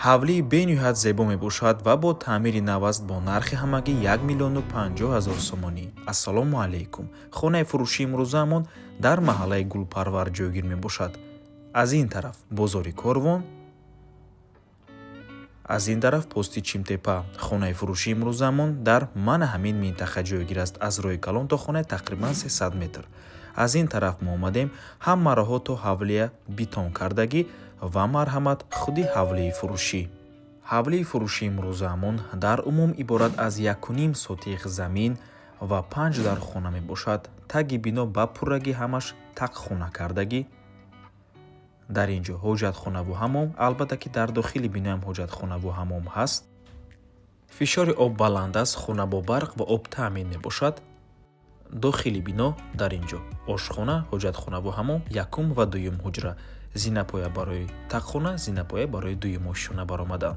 Ҳавлии бениҳоят зебо мебошад ва бо таъмири нав аст, бо нархи ҳамагӣ 1 миллиону 50 ҳазор сомонӣ. Ассалому алайкум. Хонаи фурӯшии имрӯзаамон дар маҳаллаи Гулпарвар ҷойгир мебошад. Аз ин тараф бозори Корвон, аз ин тараф пости Чимтепа. Хонаи фурӯшии имрӯзаамон дар мана ҳамин минтақа ҷойгир аст. Аз роҳи калон то хона тақрибан 300 метр. Аз ин тараф мо омадем, ҳама роҳҳо то ҳавлия битон кардагӣ ва марҳамат, худи ҳавлии фурӯшӣ. Ҳавлии фурӯшии имрӯзаамон дар умум иборат аз 1,5 сотих замин ва 5 дар хона мебошад. Таги бино ба пуррагӣ ҳамаш тақхона кардагӣ. Дар ин ҷо ҳоҷатхонаву ҳамом, албатта ки дар дохили биноам ҳоҷатхонаву ҳамом ҳаст. Фишори об баланд аст, хона бо барқ ва об таъмин мебошад. Дохили бино дар ин ҷо ошхона, ҳоҷатхонаву ҳамом, якум ва дуюм ҳуҷра, зинапоя барои тақхона, зинапоя барои дуюм ошёна баромадан.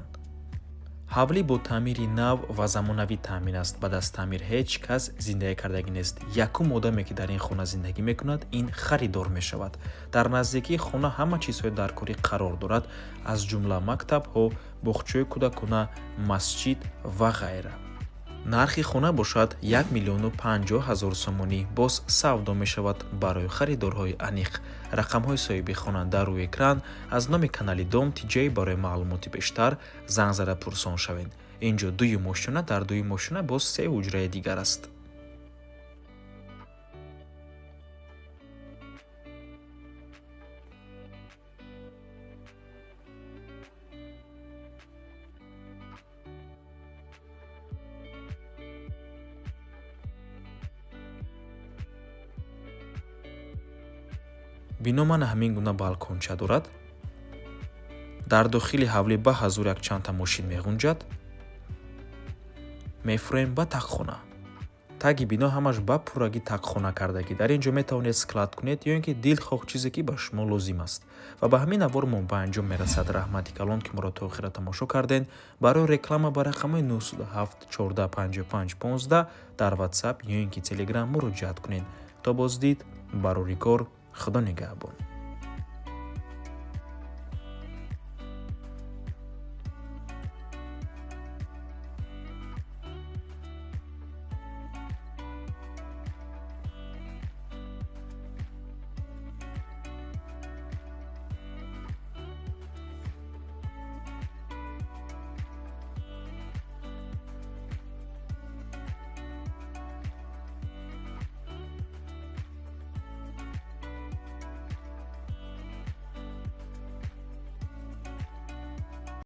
Ҳавлӣ бо таъмири нав ва замонавӣ таъмин аст. Баъд аз таъмир ҳеҷ кас зиндагӣ кардагӣ нест. Якум одаме, ки дар ин хона зиндагӣ мекунад, ин харидор мешавад. Дар наздикии хона ҳама чизҳои даркорӣ қарор дорад, аз ҷумла мактабҳо, боғчаи кӯдакона, масҷид ва ғайра. Нархи хона бошад 1 миллиону 50 ҳазор сомонӣ, боз савдо мешавад барои харидорҳои аниқ. Рақамҳои соҳиби хона дар рӯи экран. Аз номи канали Дом Тиҷай барои маълумоти бештар занг зада пурсон шавед. Ин ҷо дуюм ошёна, дар дуюм ошёна боз се ҳуҷраи дигар аст. Бино мана ҳамин гуна балконча дорад. Дар дохили ҳавлӣ ба ҳазур якчандта мошин меғунҷад. Мефурем ба тақхона. Таги бино ҳамаш ба пуррагӣ тақхона кардагӣ. Дар ин ҷо метавонед склад кунед ё ин ки дилхоҳ чизе, ки ба шумо лозим аст. Ва ба ҳамин навор мо ба анҷом мерасад. Раҳмати калон, ки моро то охира тамошо кардем. Барои реклама ба рақамҳои 907 14 55 15 дар WhatsApp ё ин ки Telegram муроҷиат кунед. То боздид, барори кор, Худо нигаҳбон.